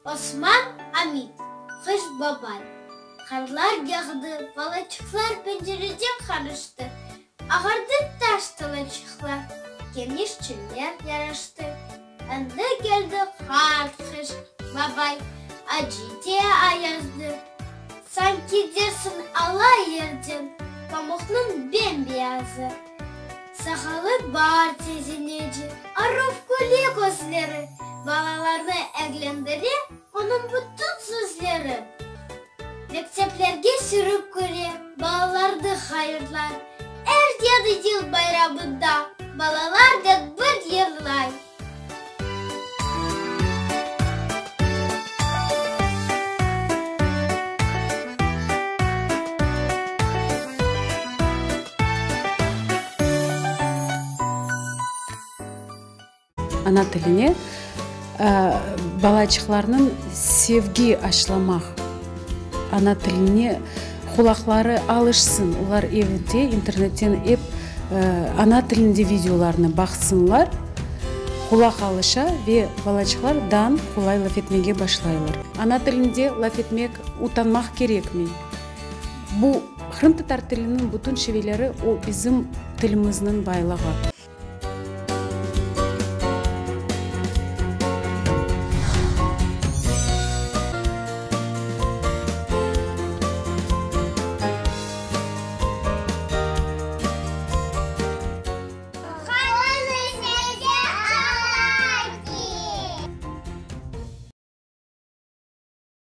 Osman Amit, Qış babay. Qarlar yağdı, balaçıqlar pencereden qarıştı, Ağardı taş talaçıqlar, keniş çöller yaraştı. Endi keldi qart Qış babay, acı de ayazdı. Sanki dersiñ ala yerden pamuqnıñ bem-beyazı. Saqalı bar tezeneci, aruv küle közleri, Balalarnı eglendire onıñ bütün sözleri. Mekteplerge sürip kire, balalarnı hayırlay, Er Yañı yıl bayramında balalarnen bir yırlay. Ana tiline balaçıqlarnıñ sevgi aşlamaq, ana tiline qulaqları alışsın, olar evde internetten ep ana tilinde videolarnı baqsınlar, qulaq alışa ve balaçıqlar dan qolay laf etmege başlaylar. Ana tilinde laf etmek utanmaq kerekmey. Bu qırımtatar tiliniñ bütün şiveleri o bizim tilimizniñ baylığı.